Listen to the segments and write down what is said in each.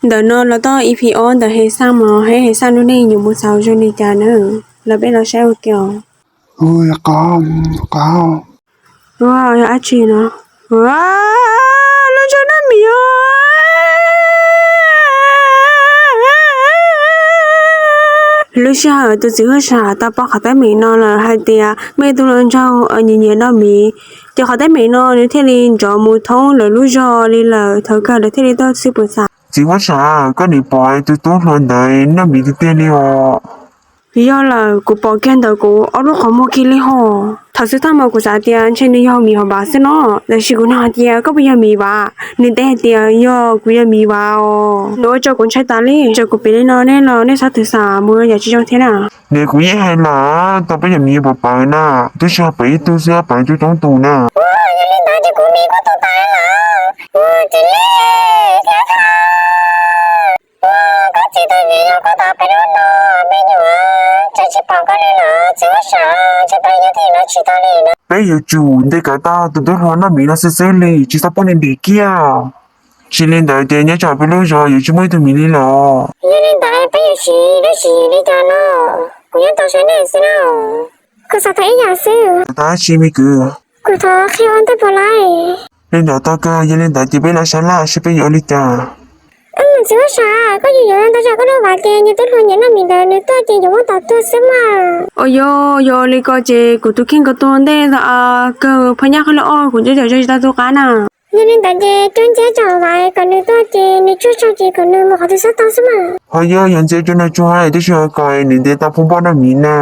Ntawm no los tau ib phim ob ntawm Hej Xaj mas, Hej Xaj lub neej yuav mus xaus zoo li cas na, los peb los saib ua ke os. Ua, yog dab tsi no? Ua, lub ntsej noj mis os. Lub sij hawm tus txiv huab sam tau pom qhov teeb meem no lawm hais tias muaj ib tug hluas nraug nyiam nyiam noj mis, ces qhov teeb meem no nws thiaj li nrov mus thoob lawv lub zos li lawm, thaum kawg lawv thiaj li tau xwb pus xav. Txiv huab sam, koj nim pom tus tub hluas ntawd noj mis tiag tiag li os. Yog lawm, kuv pom kiag ntawm kuv ob lub qhov muag kiag li hos. Thaum xub thawj mas kuv xav tias ntshe nws yog mis hauv vas xwb no, tab sis kuv nug hais tias koj puas yog mis vas, nws teb hais tias yog, kuv yog mis vas os. Nws ua rau kuv ntshai tas li, txawm kuv piav li no nej los nej xav tus xam mus yam tsis zoo thiab na. Niam, kuv yeej hais lawm tias peb yog mis pam pawg na, twb tsis yog pawg ib tug xwb, pawg coob coob tus na. Yog li ntawd ces kuv mis kuj tus tas lawm, kuv tis li thiab tha. Koj txiv tus mis yog koj tau peb lub no, me nyuam, tseem tsis pom koj li lawm txiv huab sam, tsis pom yog tim no tsis tau li na. Peb yuav tsum ntes kom tau tus tub hluas noj mis no xwb xwb li, tsis txhob pub nws dim kiag. Tsis li ntawd ces nyob tsam peb lub zos yuav tsis muaj ib tug mis li lawm. Yog li ntawd peb yuav siv lub siv li cas no? Kuv nyob tau saib nej xwb na. Kuv xav tau ib yam xwb. Xav tau dab tsi me kwv? Kuv thov qhia ua ntej puas laib? Li ntawd tau kawg, yog li ntawd ces peb los sab laj seb peb yuav ua li cas. Txiv huab sam, koj yuav yuav ntau zog koj lub vas ces nws tub hluas nyiam noj mis ntawd nws tuaj ces yuav muab tom tuag xwb mas. Ua yog, yog li ko ces kuv tus kheej ko tuag ntej ntag, kawg phaj nyaj qhov lawm os, kuv nco yam zoo tsis tau tu qab na. Yog li ntawd ces cuab ntxiab tsom vas kom nws tuaj ces nws tsuag tso ces kom nws mus qhov twg xub tau xwb mas. Ho yog, yog ntxiab cuab nws tsuag, tab sis kom nws ntiav tau phub npoj noj mis na.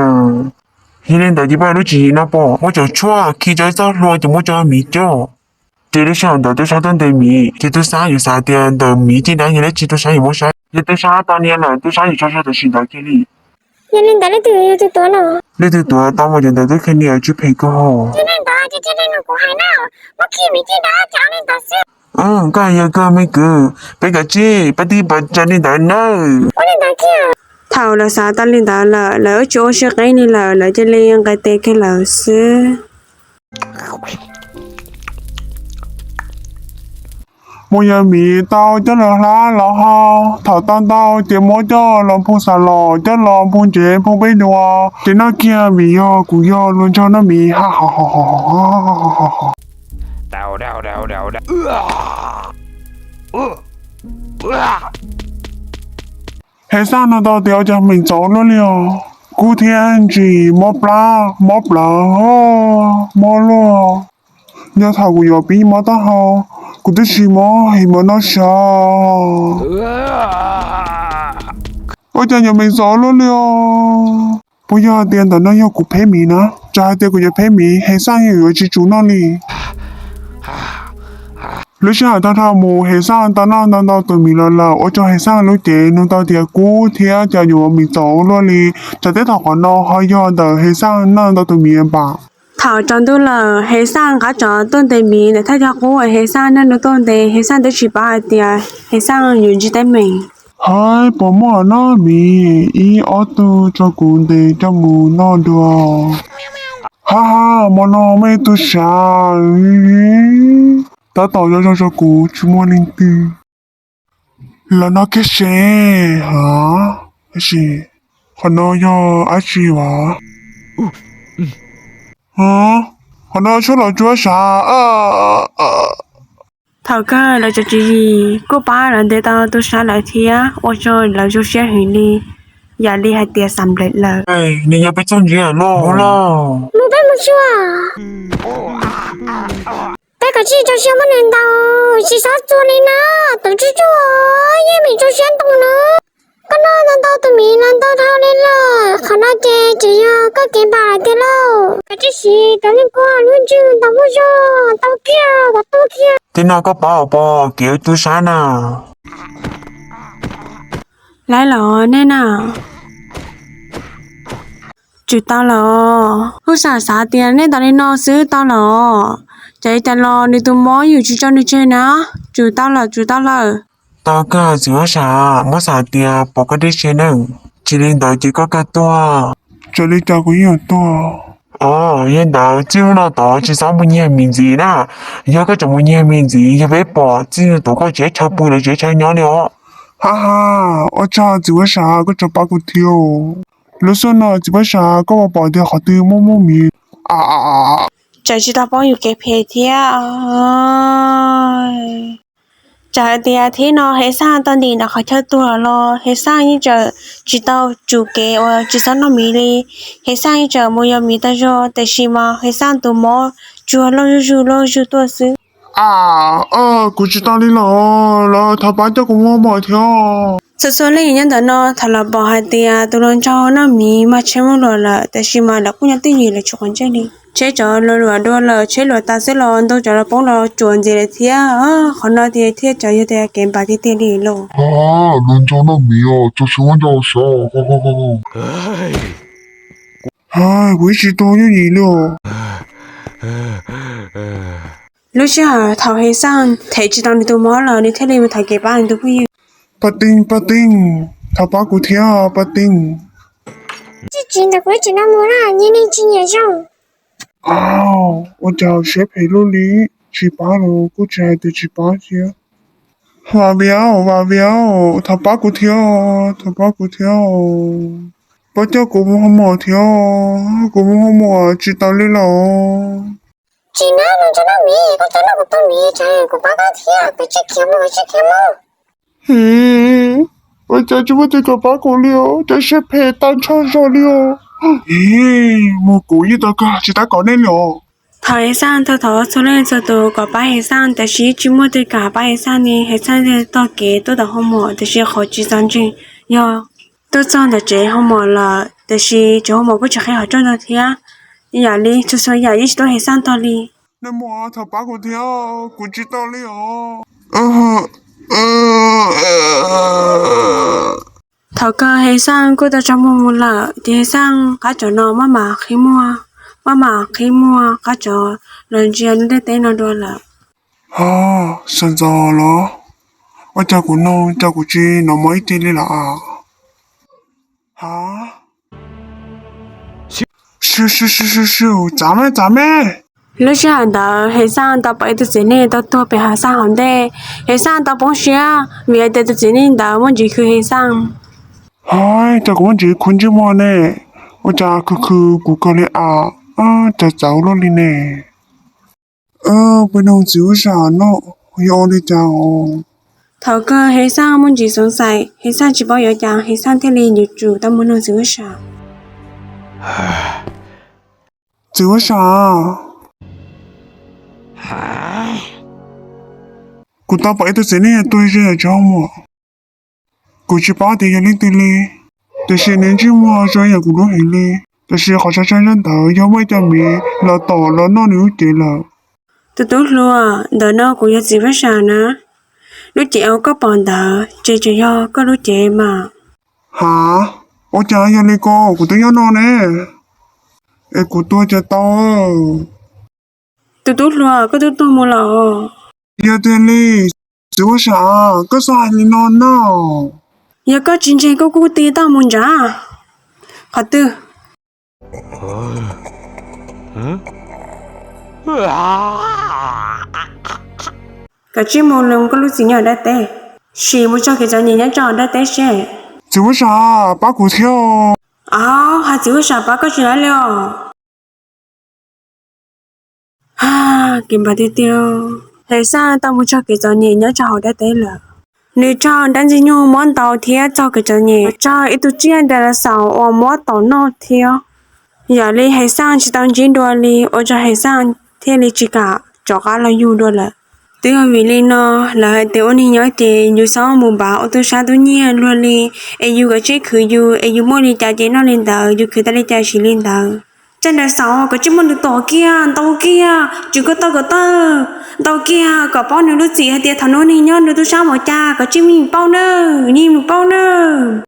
Yog li ntawd ces peb lub tswv yim no pom muab cov tshuaj khi rau ib txoj hlua ces muab cov mis coj. Ces lub sij hawm ntawd tub sab tuaj ntes mis, ces tub sab yuav xav tias ntawm mis caj dab yog dab tsi tub sab yuav muab saib. Yog tub sab tau nias lawm tub sab yuav tso tseg tam sim ntawd kiag li. Yog li ntawd leej twg yog tus tuav no? Leej twg tuav tau mas cov ntawd twb qhia nias tsis phem kawg hos. Yog li ntawd ces cia li nrog kuv hais na, muab khi mis caj dab ces ua li ntawd xwb. Koj hais yog kawg me kwv, peb kav tsij pab tib pab tsa li ntawd nawb. Ua li ntawd kiag. Thaum lawv xav tau li ntawd lawm, lawv wb tsis ua siab qeeb li lawm, lawv cia li nqes tes kiag lawm xwb. Muab yog mis tau coj los hlab los haus, thaum tau ntau ces muab coj los npog xav los, coj los npog ntsev npog peb dua, ces noj kiag mis yog kuv yog luag nrog noj mis ha. Hej Xaj nug tau tias ua cas meem txawv luaj li os, kub thiab ntsim mob plab mob plawv mob luaj. Yog thaum kuv yuav pib mob taub hau, kuv twb tsis mob heev mas no sas. Ua cas yuav meem txawv luaj li os? Puas yog hais tias ntawm no yog kuv pheb mis na? Txawm hais tias kuv yuav pheb mis, Hej Xaj yeej yuav tsis tsum noj li. Lub sij hawm tag dhau mus, Hej Xaj tau noj ntau ntau tus mis los lawm, ua rau Hej Xaj lub cev nug tau tias kub thiab cas yuav meem txawv luaj li. Tsam teb thaum qhov no ho yog ntawm Hej Xaj noj ntau tus mis npam. Thaum tsaus ntuj lawm, Hej Xaj nqa tsov tuaj ntes mis ntawm thaj chaw qub uas Hej Xaj niaj hnub tuaj ntes. Hej Xaj twb tsis paub hais tias Hej Xaj yuav ntsib teeb meem. Hais puas muaj noj mis ib ob tug rau kuv ntes coj mus noj dua? Ha ha, hmo no muaj ib tug sav. Tab tom zoo zoo rau kuv, tsis muaj leej twg. Los noj kiag seb. Ha, tab sis qhov no yog dab tsi vas? Qhov no tshuab los tsuab sav. Thaum kawg lawv cov tswv yim kuj pab lawv ntes tau tus sav lawm thiab, ua rau lawv zoo siab heev li, yam li hais tias xam nplem lawm. Nws yog peb txoj ntsia loj lawm. Mus peb mus xyuas. Peb kav tsij rau siab muab nws ntaus, tsis txhob txuag li na, tus tsuj tsuag yeej meem rau siab ntoo na. Koj noj ntau ntau tus mis los ntau dhau li lawm, qhov no ces tsis yog koj kev npam lawm tiag lauj. Kav tsij siv cov neeg kuaj lub ntswg ntaus muaj zog tau kiag kom tuag kiag. Tej no koj paub pom kev tu sab na. Laiv los nej na. Tsum tau lawm. Huj sam xav tias nej ntaus li no xwb tau lawm. Ces cas los nws tus mob yus tsis tso nws tseg na. Tsum tau lawm, tsum tau lawm. Tau kawg txiv huab sam, muab xav tias pom koj deb tseg na. Tsis li ntawd ces koj kawg tuag. Txawm li cas kuv yeej yuav tuag. Os, yog ntawd txij hnub no tod tsis txhob mus nyiag mis ntxiv na. Yog koj tseem mus nyiag mis ntxiv, yog peb pom txij hnub no tod koj tsis txhob pw lawv tsis txhob nyob li os. Ha ha, ua tsaug txiv huab sam, koj tseem pab kuv thiab. Lub xyoo no txiv huab sam, koj puas pom tias qhov twg muaj muaj miv? Tsam tsis tau paub yus kev phem thiab. Tsam hais tias thib no Hev Xaj tau ntim ntawm qhov chaw tuag los Hev Xaj yeej tseem tsis tau tsum kev uas tsis txhob noj miv li. Hev Xaj yeej tseem mus yos miv tag zog, tiam sis mas Hev Xaj tus mob tsuas loj zuj zus loj zuj zus tuaj xwb. A, kuv tsis tau li los, los thov pab coj kuv mus hoo mom thiab. Txhua txhua leej nyob ntawm no thaum lawv pom hais tias tus hluas nraug noj miv mas tsheb muaj luam lawm, tiam sis mas lawv kuj nyob twj ywm, lawv tsis quav ntsej li. Tsheb tsov luag luam dua lawm, tsheb luam tas xwb los ntoo tsov los poob los tsuam ntxiv lawm thiab. Qhov no tiag thiaj tseem yog tias kev npam tiag tiag li lauj. Hluas nraug noj miv os, tso siab muab nco sav. Hais, kuv ib tsis tau yooj yim li os. Lub sij hawm thaum Hev Xaj them tsis tau nws tus mob lawm, nws thiaj li mus thov kev pab nws tus phooj ywg. Paj Teej, Paj Teej, thov pab kuv thiab Paj Teej. Tsis tsis ntawm kuv tsis no mus na, nyias neeg tsis nyiam zoo. Au, ua cas siab phem luaj li, tsis pab los kuj tsis hais tias tsis pab thiab. Vam Viam, Vam Viam, thov pab kuv thiab, thov pab kuv thiab. Pab coj kuv mus hoo mom thiab, kuv mus hoo mom tsis tau li los. Tsis na, no tso noj miv, koj tso noj kuv tus miv, tsam kuv pab koj thiab, peb tsis khiav mus, peb tsis khiav mus. Ua cas tsis muaj tus kom pab kuv li os, cov siab phem tag nrho zog li os. Mus kuv yeej tau kawg, tsis tab kom nej li os. Thaum Hev Xaj tau thov txhua leej txhua tus kom pab Hev Xaj, tiam sis tsis muaj tus kam pab Hev Xaj li. Hev Xaj thiaj taug kev tuaj tom hoo mom, tiam sis qhov tsis txaus ntseeg yog tuaj txog ntawm tsev hoo mom lawm, tiam sis tsev hoo mom kuj tsis qhib qhov rooj ntawd thiab. Yam li txhua txhua yam yeej tsis tuaj Hev Xaj tog li. Nej muam, thov pab kuv thiab, kuv tsis tau li os. Thaum kawg Hev Xaj kuj tau tso muag mus lawm, ces Hev Xaj qab tsov no maj mam qhib muag, maj mam qhib muag qab tsov los ntsia lub ntiaj teb no dua lawm. Ha, sawv ntxov los, ua cas kuv no cas kuv tsis hnov mob ib ce li lawm a? Ha, siu siu siu siu, txav me, txav me. Lub sij hawm ntawd Hev Xaj tau pom ib tug txiv neej tau tuag pem hav xaj hauv ntej. Hev Xaj tau poob siab vim hais tias tus txiv neej ntawd muaj ntsis khwv Hev Xaj. Hais, cas kuv muaj ntsis khwv ntsej muag ne? Ua cas khwv khwv kuv kawg li a? Cas txawv luaj li ne? Peb noog txiv huab sam no, yog ua li cas os? Thaum kawg Hev Xaj muaj ntsis xoov xais, Hev Xaj tsis paub yuav cas, Hev Xaj thiaj li yuav tsum tau mus noog txiv huab sam. Txiv huab sam, kuv tau pom ib tug txiv neej tuag ze yam tsis hoo mom. Kuv tsis paub tias yog leej twg li, tiam sis nws ntsej muag zoo yam kuv lub heev li. Tiam sis qhov tshaj tshaj ntawd yog muaj ib co miv los tom los noj nws lub cev lawm. Tus tub hluas, ntawm no kuv yog txiv huab sam na. Lub cev uas koj pom ntawd ces tseem yog koj lub cev mas. Ha, ua cas yog li ko, kuv twb nyob no ne, es kuv tuag cas tau. Tus tub hluas, koj twb tuag mus lawm. Yog tiag li, txiv huab sam, koj txhob hais li no na. Yog koj tsis ntseeg koj kuj tig toj mus ntsav. Qhov twg? Kav tsij mus lwm koj lub txim nyob dab teb, sim mus txog kev txom nyem nyob rau dab teb seb. Txiv huab sam, pab kuv thiab. Au, hais txiv huab sam pab koj tsis laib li os. Kev npam tiag tiag, Hev Xaj tau mus txog kev txom nyem nyob rau hauv dab teb lawm. Nws raug dab ntxwg nyoog muab ntaus thiab txog kev txom nyem, raug ib tug tsiaj dinosaur uas muab tom noj thiab. Yam li Hev Xaj tsis tau ntsib dua li, ua rau Hev Xaj thiaj li tsis kam rov qab los yug dua lawm. Twb yog vim li no, lawv hais tias ua neeg nyob ces yus txhob mus npav ua tub sab tub nyiag luag li, es yus kav tsij khwv yus, es yus muaj li cas ces noj li ntawd, yus khwv tau li cas siv li ntawd. Tsiaj dinosaur kav tsij muab nws tom kiag, ntaus kiag, tsis kom tawj kom tawj, ntaus kiag kom paub nws lub txim hais tias thaum nws ua neeg nyob nws tub sab npaum cas, kav tsij muab nws pauj nawb, nws mus pauj nawb.